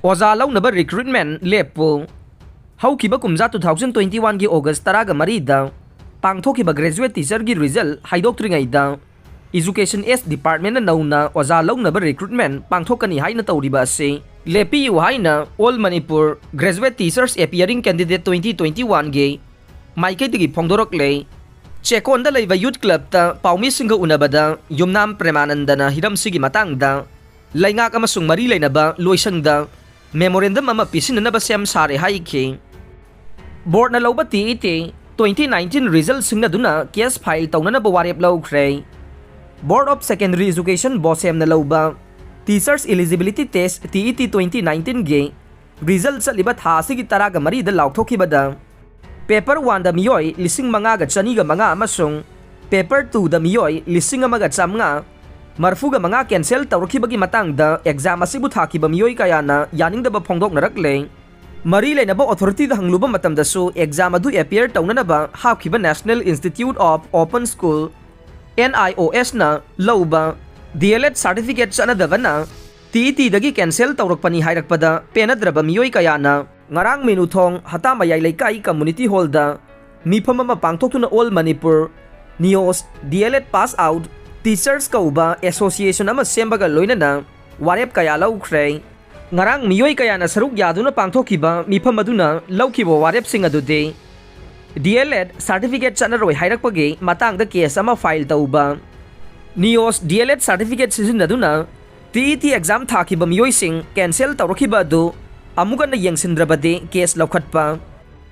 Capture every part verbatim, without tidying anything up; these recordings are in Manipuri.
ꯑꯣꯖꯥ ꯂꯧꯅꯕ recruitment ꯂꯦꯞꯄꯨ꯫ ꯍꯧꯈꯤꯕ ꯀꯨꯝꯖꯥ two thousand twenty one ꯒꯤ August ꯇꯔꯥꯒ ꯃꯔꯤꯗ ꯄꯥꯡꯊꯣꯛꯈꯤꯕ graduate teacher ꯒꯤ result ꯍꯥꯏꯗꯣꯛꯇ꯭ꯔꯤꯉꯩꯗ Education S Department ꯅ ꯅꯧꯅ ꯑꯣꯖꯥ ꯂꯧꯅꯕ recruitment ꯄꯥꯡꯊꯣꯛꯀꯅꯤ ꯍꯥꯏꯅ ꯇꯧꯔꯤꯕ ꯑꯁꯤ ꯂꯦꯞꯄꯤꯌꯨ ꯍꯥꯏꯅ All Manipur Graduate Teachers Appearing Candidate twenty twenty one ꯒꯤ ꯃꯥꯏꯀꯩꯗꯒꯤ ꯐꯣꯡꯗꯣꯔꯛꯂꯦ꯫ ꯆꯦꯛꯀꯣꯟꯗ ꯂꯩꯕ youth club ꯇ ꯄꯥꯎꯃꯤꯁꯤꯡꯒ ꯎꯅꯕꯗ ꯌꯨꯝꯅꯥꯝ ꯄ꯭ꯔꯦꯃꯥꯅꯟꯗꯅ ꯍꯤꯔꯝꯁꯤꯒꯤ ꯃꯇꯥꯡꯗ ꯂꯩꯉꯥꯛ ꯑꯃꯁꯨꯡ ꯃꯔꯤ ꯂꯩꯅꯕ ꯂꯣꯏꯁꯪꯗ memorandum ꯑꯃ ꯄꯤꯁꯤꯟꯅꯅꯕ ꯁꯦꯝ ꯁꯥꯔꯦ ꯍꯥꯏꯈꯤ꯫ Board ꯅ ꯂꯧꯕ TET twenty nineteen result ꯁꯤꯡꯅꯗꯨꯅ case file ꯇꯧꯅꯅꯕ ꯋꯥꯔꯦꯞ ꯂꯧꯈ꯭ꯔꯦ꯫ Board of Secondary Education, BOSEM ꯅ ꯂꯧꯕ Teachers Eligibility Test TET twenty nineteen ꯒꯤ result ꯆꯠꯂꯤꯕ ꯊꯥ ꯑꯁꯤꯒꯤ ꯇꯔꯥꯒ ꯃꯔꯤꯗ ꯂꯥꯎꯊꯣꯛꯈꯤꯕꯗ paper one ꯗ ꯃꯤꯑꯣꯏ ꯂꯤꯁꯤꯡ ꯃꯉꯥꯒ ꯆꯅꯤꯒ ꯃꯉꯥ ꯑꯃꯁꯨꯡ paper two ꯗ ꯃꯤꯑꯣꯏ ꯂꯤꯁꯤꯡ ꯑꯃꯒ ꯆꯥꯝꯃꯉꯥ ꯃꯔꯐꯨꯒ ꯃꯉꯥ cancel ꯇꯧꯔꯛꯈꯤꯕꯒꯤ ꯃꯇꯥꯡꯗ exam ꯑꯁꯤꯕꯨ ꯊꯥꯈꯤꯕ ꯃꯤꯑꯣꯏ ꯀꯌꯥꯅ ꯌꯥꯅꯤꯡꯗꯕ ꯐꯣꯡꯗꯣꯛꯅꯔꯛꯂꯦ꯫ ꯃꯔꯤ ꯂꯩꯅꯕ authority ꯗ ꯍꯪꯂꯨꯕ ꯃꯇꯝꯗꯁꯨ exam ꯑꯗꯨ appear ꯇꯧꯅꯅꯕ ꯍꯥꯞꯈꯤꯕ National Institute of Open School, NIOS ꯅ ꯂꯧꯕ D.El.Ed certificate ꯆꯠꯅꯗꯕꯅ TET ꯗꯒꯤ cancel ꯇꯧꯔꯛꯄꯅꯤ ꯍꯥꯏꯔꯛꯄꯗ ꯄꯦꯟꯅꯗ꯭ꯔꯕ ꯃꯤꯑꯣꯏ ꯀꯌꯥꯅ ꯉꯔꯥꯡ ꯃꯦꯅꯨꯊꯣꯡ ꯍꯇꯥ ꯃꯌꯥꯏ ꯂꯩꯀꯥꯏ community hall ꯗ ꯃꯤꯐꯝ ꯑꯃ ꯄꯥꯡꯊꯣꯛꯇꯨꯅ All Manipur NIOS D.El.Ed pass out teachers ꯀꯧꯕ association ꯑꯃ ꯁꯦꯝꯕꯒ ꯂꯣꯏꯅꯅ ꯋꯥꯔꯦꯞ ꯀꯌꯥ ꯂꯧꯈ꯭ꯔꯦ꯫ ꯉꯔꯥꯡ ꯃꯤꯑꯣꯏ ꯀꯌꯥꯅ ꯁꯔꯨꯛ ꯌꯥꯗꯨꯅ ꯄꯥꯡꯊꯣꯛꯈꯤꯕ ꯃꯤꯐꯝ ꯑꯗꯨꯅ ꯂꯧꯈꯤꯕ ꯋꯥꯔꯦꯞꯁꯤꯡ ꯑꯗꯨꯗꯤ D.El.Ed certificate ꯆꯠꯅꯔꯣꯏ ꯍꯥꯏꯔꯛꯄꯒꯤ ꯃꯇꯥꯡꯗ case ꯑꯃ file ꯇꯧꯕ, NIOS D.El.Ed certificate ꯁꯤꯖꯤꯟꯅꯗꯨꯅ TET exam ꯊꯥꯈꯤꯕ ꯃꯤꯑꯣꯏꯁꯤꯡ cancel ꯇꯧꯔꯛꯈꯤꯕ ꯑꯗꯨ ꯑꯃꯨꯛ ꯍꯟꯅ ꯌꯦꯡꯁꯤꯟꯗ꯭ꯔꯕꯗꯤ case ꯂꯧꯈꯠꯄ,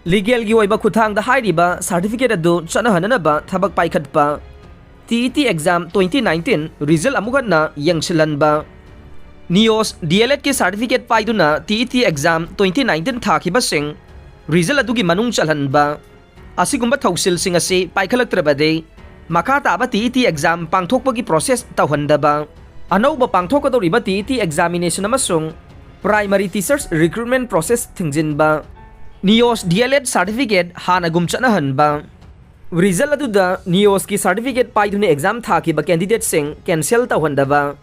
legal ꯒꯤ ꯑꯣꯏꯕ ꯈꯨꯠꯊꯥꯡꯗ ꯍꯥꯏꯔꯤꯕ certificate ꯑꯗꯨ ꯆꯠꯅꯍꯟꯅꯅꯕ ꯊꯕꯛ ꯄꯥꯏꯈꯠꯄ, TET exam twenty nineteen result ꯑꯃꯨꯛ ꯍꯟꯅ ꯌꯦꯡꯁꯤꯜꯍꯟꯕ, NIOS D.El.Ed ꯀꯤ certificate ꯄꯥꯏꯗꯨꯅ TET exam twenty nineteen ꯊꯥꯈꯤꯕꯁꯤꯡ result ꯑꯗꯨꯒꯤ ꯃꯅꯨꯡ ꯆꯜꯍꯟꯕ, ꯑꯁꯤꯒꯨꯝꯕ ꯊꯧꯁꯤꯜꯁꯤꯡ ꯑꯁꯤ ꯄꯥꯏꯈꯠꯂꯛꯇ꯭ꯔꯕꯗꯤ ꯃꯈꯥ ꯇꯥꯕ TET exam ꯄꯥꯡꯊꯣꯛꯄꯒꯤ process ꯇꯧꯍꯟꯗꯕ, ꯑꯅꯧꯕ ꯄꯥꯡꯊꯣꯛꯀꯗꯧꯔꯤꯕ TET examination ꯑꯃꯁꯨꯡ primary teachers recruitment process ꯊꯤꯡꯖꯤꯟꯕ, NIOS D.El.Ed certificate ꯍꯥꯟꯅꯒꯨꯝ ꯆꯠꯅꯍꯟꯕ, result ꯑꯗꯨꯗ NIOS ꯀꯤ certificate ꯄꯥꯏꯗꯨꯅ exam ꯊꯥꯈꯤꯕ candidate ꯁꯤꯡ cancel ꯇꯧꯍꯟꯗꯕ,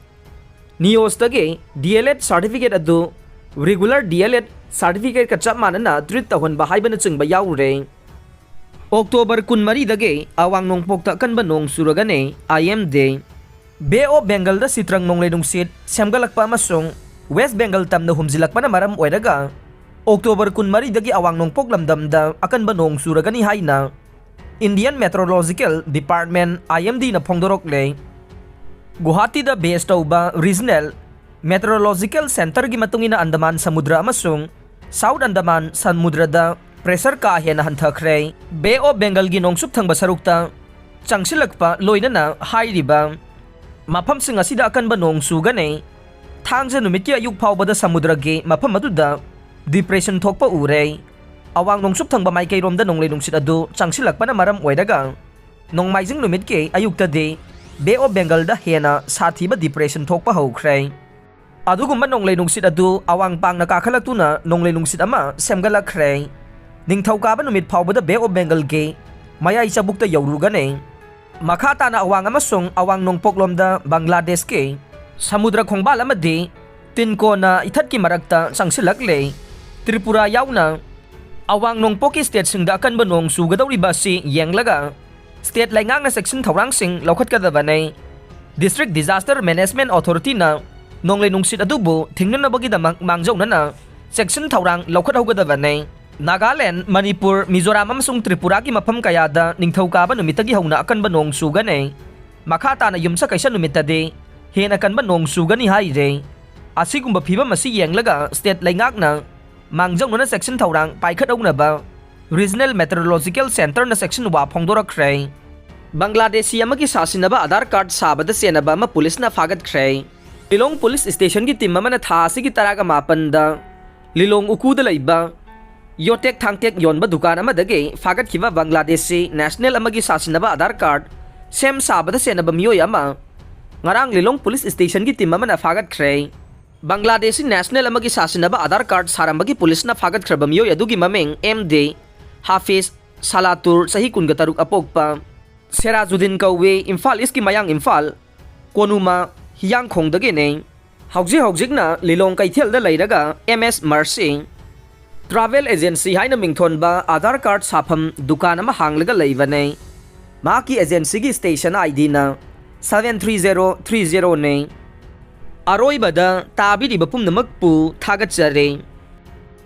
NIOS ꯇꯒꯤ D.El.Ed certificate ꯑꯗꯨ Regular D L Ed certificate ꯀ ꯆꯞ ꯃꯥꯟꯅꯅ treat ꯇꯧꯍꯟꯕ ꯍꯥꯏꯕꯅꯆꯤꯡꯕ ꯌꯥꯎꯔꯦ꯫ October ꯀꯨꯟꯃꯔꯤꯗꯒꯤ ꯑꯋꯥꯡ ꯅꯣꯡꯄꯣꯛꯇ ꯑꯀꯟꯕ ꯅꯣꯡ ꯆꯨꯔꯒꯅꯤ, I M D꯫ Bay of Bengal ꯗ ꯁꯤꯇ꯭ꯔꯪ ꯅꯣꯡꯂꯩ ꯅꯨꯡꯁꯤꯠ ꯁꯦꯝꯒꯠꯂꯛꯄ ꯑꯃꯁꯨꯡ West Bengal ꯇꯝꯅ ꯍꯨꯝꯖꯤꯜꯂꯛꯄꯅ ꯃꯔꯝ ꯑꯣꯏꯔꯒ October ꯀꯨꯟꯃꯔꯤꯗꯒꯤ ꯑꯋꯥꯡ ꯅꯣꯡꯄꯣꯛ ꯂꯝꯗꯝꯗ ꯑꯀꯟꯕ ꯅꯣꯡ ꯆꯨꯔꯒꯅꯤ ꯍꯥꯏꯅ Indian Meteorological Department, I M D ꯅ ꯐꯣꯡꯗꯣꯔꯛꯂꯦ꯫ ꯒꯨꯋꯥꯍꯥꯇꯤꯗ base ꯇꯧꯕ Regional Meteorological Center ꯒꯤ ꯃꯇꯨꯡ ꯏꯟꯅ, ꯑꯟꯗꯃꯥꯟ ꯁꯃꯨꯗ꯭ꯔ ꯑꯃꯁꯨꯡ South ꯑꯟꯗꯃꯥꯟ ꯁꯃꯨꯗ꯭ꯔꯗ pressure ꯀꯥ ꯍꯦꯟꯅ ꯍꯟꯊꯈ꯭ꯔꯦ꯫ Bay of Bengal ꯒꯤ ꯅꯣꯡꯆꯨꯞ ꯊꯪꯕ ꯁꯔꯨꯛꯇ ꯆꯪꯁꯤꯜꯂꯛꯄ, ꯂꯣꯏꯅꯅ ꯍꯥꯏꯔꯤꯕ ꯃꯐꯝꯁꯤꯡ ꯑꯁꯤꯗ ꯑꯀꯟꯕ ꯅꯣꯡ ꯆꯨꯒꯅꯤ꯫ ꯊꯥꯡꯖ ꯅꯨꯃꯤꯠꯀꯤ ꯑꯌꯨꯛ ꯐꯥꯎꯕꯗ ꯁꯃꯨꯗ꯭ꯔꯒꯤ ꯃꯐꯝ ꯑꯗꯨꯗ depression ꯊꯣꯛꯄ ꯎꯔꯦ꯫ ꯑꯋꯥꯡ ꯅꯣꯡꯆꯨꯞ ꯊꯪꯕ ꯃꯥꯏꯀꯩꯔꯣꯝꯗ ꯅꯣꯡꯂꯩ ꯅꯨꯡꯁꯤꯠ ꯑꯗꯨ ꯆꯪꯁꯤꯜꯂꯛꯄꯅ ꯃꯔꯝ ꯑꯣꯏꯔꯒ ꯅꯣꯡꯃꯥꯏꯖꯤꯡ ꯅꯨꯃꯤꯠꯀꯤ ꯑꯌꯨꯛꯇꯗꯤ Bay of Bengal ꯗ ꯍꯦꯟꯅ ꯁꯥꯊꯤꯕ depression ꯊꯣꯛꯄ ꯍꯧꯈ꯭ꯔꯦ꯫ ꯑꯗꯨꯒꯨꯝꯕ ꯅꯣꯡꯂꯩ ꯅꯨꯡꯁꯤꯠ ꯑꯗꯨ ꯑꯋꯥꯡ ꯄꯥꯡꯅ ꯀꯥꯈꯠꯂꯛꯇꯨꯅ ꯅꯣꯡꯂꯩ ꯅꯨꯡꯁꯤꯠ ꯑꯃ ꯁꯦꯝꯒꯠꯂꯛꯈ꯭ꯔꯦ꯫ ꯅꯤꯡꯊꯧꯀꯥꯕ ꯅꯨꯃꯤꯠ ꯐꯥꯎꯕꯗ Bay of Bengal ꯒꯤ ꯃꯌꯥꯏ ꯆꯕꯨꯛꯇ ꯌꯧꯔꯨꯒꯅꯤ꯫ ꯃꯈꯥ ꯇꯥꯅ ꯑꯋꯥꯡ ꯑꯃꯁꯨꯡ ꯑꯋꯥꯡ ꯅꯣꯡꯄꯣꯛꯂꯣꯝꯗ ꯕꯪꯒ꯭ꯂꯥꯗꯦꯁꯀꯤ ꯁꯃꯨꯗ꯭ꯔ ꯈꯣꯡꯕꯥꯜ ꯑꯃꯗꯤ ꯇꯤꯟꯀꯣꯅ ꯏꯊꯠꯀꯤ ꯃꯔꯛꯇ ꯆꯪꯁꯤꯜꯂꯛꯂꯦ꯫ ꯇ꯭ꯔꯤꯄꯨꯔꯥ ꯌꯥꯎꯅ ꯑꯋꯥꯡ ꯅꯣꯡꯄꯣꯛꯀꯤ state ꯁꯤꯡꯗ ꯑꯀꯟꯕ ꯅꯣꯡ ꯆꯨꯒꯗꯧꯔꯤꯕ ꯑꯁꯤ ꯌꯦꯡꯂꯒ state ꯂꯩꯉꯥꯛꯅ ꯆꯦꯛꯁꯤꯟ ꯊꯧꯔꯥꯡꯁꯤꯡ ꯂꯧꯈꯠꯀꯗꯕꯅꯤ꯫ District Disaster Management Authority ꯅ ꯅꯣꯡꯂꯩ ꯅꯨꯡꯁꯤꯠ ꯑꯗꯨꯕꯨ ꯊꯤꯡꯅꯅꯕꯒꯤꯗꯃꯛ ꯃꯥꯡꯖꯧꯅꯅ ꯆꯦꯛꯁꯤꯟ ꯊꯧꯔꯥꯡ ꯂꯧꯈꯠꯍꯧꯒꯗꯕꯅꯤ꯫ ꯅꯥꯒꯥꯂꯦꯟ, ꯃꯅꯤꯄꯨꯔ, ꯃꯤꯖꯣꯔꯥꯝ ꯑꯃꯁꯨꯡ ꯇ꯭ꯔꯤꯄꯨꯔꯥꯒꯤ ꯃꯐꯝ ꯀꯌꯥꯗ ꯅꯤꯡꯊꯧꯀꯥꯕ ꯅꯨꯃꯤꯠꯇꯒꯤ ꯍꯧꯅ ꯑꯀꯟꯕ ꯅꯣꯡ ꯆꯨꯒꯅꯤ꯫ ꯃꯈꯥ ꯇꯥꯅ ꯌꯨꯝꯁꯀꯩꯁ ꯅꯨꯃꯤꯠꯇꯗꯤ ꯍꯦꯟꯅ ꯀꯟꯕ ꯅꯣꯡ ꯆꯨꯒꯅꯤ ꯍꯥꯏꯔꯦ꯫ ꯑꯁꯤꯒꯨꯝꯕ ꯐꯤꯕꯝ ꯑꯁꯤ ꯌꯦꯡꯂꯒ state ꯂꯩꯉꯥꯛꯅ ꯃꯥꯡꯖꯧꯅꯅ ꯆꯦꯛꯁꯤꯟ ꯊꯧꯔꯥꯡ ꯄꯥꯏꯈꯠꯍꯧꯅꯕ Regional Meteorological Center ꯅ ꯆꯦꯛꯁꯤꯟꯋꯥ ꯐꯣꯡꯗꯣꯔꯛꯈ꯭ꯔꯦ꯫ ꯕꯪꯒ꯭ꯂꯥꯗꯦꯁꯤ ꯑꯃꯒꯤ ꯁꯥꯁꯤꯟꯅꯕ ꯑꯥꯙꯥꯔ ꯀꯥꯔꯗ ꯁꯥꯕꯗ ꯆꯦꯟꯅꯕ ꯑꯃ ꯄꯨꯂꯤꯁꯅ ꯐꯥꯒꯠꯈ꯭ꯔꯦ꯫ ꯂꯤꯂꯣꯡ ꯄꯨꯂꯤꯁ ꯁ꯭ꯇꯦꯁꯟꯒꯤ ꯇꯤꯝ ꯑꯃꯅ ꯊꯥ ꯑꯁꯤꯒꯤ ꯇꯔꯥꯒ ꯃꯥꯄꯟꯗ ꯂꯤꯂꯣꯡ ꯎꯀꯨꯗ ꯂꯩꯕ ꯌꯣꯇꯦꯛ ꯊꯥꯡꯇꯦꯛ ꯌꯣꯟꯕ ꯗꯨꯀꯥꯟ ꯑꯃꯗꯒꯤ ꯐꯥꯒꯠꯈꯤꯕ ꯕꯪꯒ꯭ꯂꯥꯗꯦꯁꯤ national ꯑꯃꯒꯤ ꯁꯥꯁꯤꯟꯅꯕ ꯑꯥꯙꯥꯔ ꯀꯥꯔꯗ ꯁꯦꯝ ꯁꯥꯕꯗ ꯆꯦꯟꯅꯕ ꯃꯤꯑꯣꯏ ꯑꯃ ꯉꯔꯥꯡ ꯂꯤꯂꯣꯡ ꯄꯨꯂꯤꯁ ꯁ꯭ꯇꯦꯁꯟꯒꯤ ꯇꯤꯝ ꯑꯃꯅ ꯐꯥꯒꯠꯈ꯭ꯔꯦ꯫ ꯕꯪꯒ꯭ꯂꯥꯗꯦꯁꯤ national ꯑꯃꯒꯤ ꯁꯥꯁꯤꯟꯅꯕ ꯑꯥꯙꯥꯔ ꯀꯥꯔꯗ ꯁꯥꯔꯝꯕꯒꯤ ꯄꯨꯂꯤꯁꯅ ꯐꯥꯒꯠꯈ꯭ꯔꯕ ꯃꯤꯑꯣꯏ ꯑꯗꯨꯒꯤ ꯃꯃꯤꯡ ꯑꯦꯝ ꯗꯤ ꯍꯥꯐꯤꯖ ꯁꯥꯂꯥꯇꯨꯔ, ꯆꯍꯤ ꯀꯨꯟꯒ ꯇꯔꯨꯛ ꯑꯄꯣꯛꯄ, ꯁꯦꯔꯥꯖꯨꯗꯤꯟ ꯀꯧꯏ, ꯏꯝꯐꯥꯜ ꯏꯁꯀꯤ ꯃꯌꯥꯡ ꯏꯝꯐꯥꯜ ꯀꯣꯅꯨꯃ ꯍꯤꯌꯥꯡꯈꯣꯡꯗꯒꯤꯅꯤ꯫ ꯍꯧꯖꯤꯛ ꯍꯧꯖꯤꯛꯅ ꯂꯤꯂꯣꯡ ꯀꯩꯊꯦꯜꯗ ꯂꯩꯔꯒ ꯑꯦꯝ ꯑꯦꯁ ꯃꯔꯁꯤ ꯇ꯭ꯔꯥꯚꯦꯜ ꯑꯦꯖꯦꯟꯁꯤ ꯍꯥꯏꯅ ꯃꯤꯡꯊꯣꯟꯕ ꯑꯥꯙꯥꯔ ꯀꯥꯔꯗ ꯁꯥꯐꯝ ꯗꯨꯀꯥꯟ ꯑꯃ ꯍꯥꯡꯂꯒ ꯂꯩꯕꯅꯦ꯫ ꯃꯍꯥꯛꯀꯤ ꯑꯦꯖꯦꯟꯁꯤꯒꯤ ꯁ꯭ꯇꯦꯁꯟ ꯑꯥꯏ ꯗꯤꯅ ꯁꯚꯦꯟ ꯊ꯭ꯔꯤ ꯖꯦꯔꯣ ꯊ꯭ꯔꯤ ꯖꯦꯔꯣꯅꯤ꯫ ꯑꯔꯣꯏꯕꯗ ꯇꯥꯕꯤꯔꯤꯕ ꯄꯨꯝꯅꯃꯛꯄꯨ ꯊꯥꯒꯠꯆꯔꯤ꯫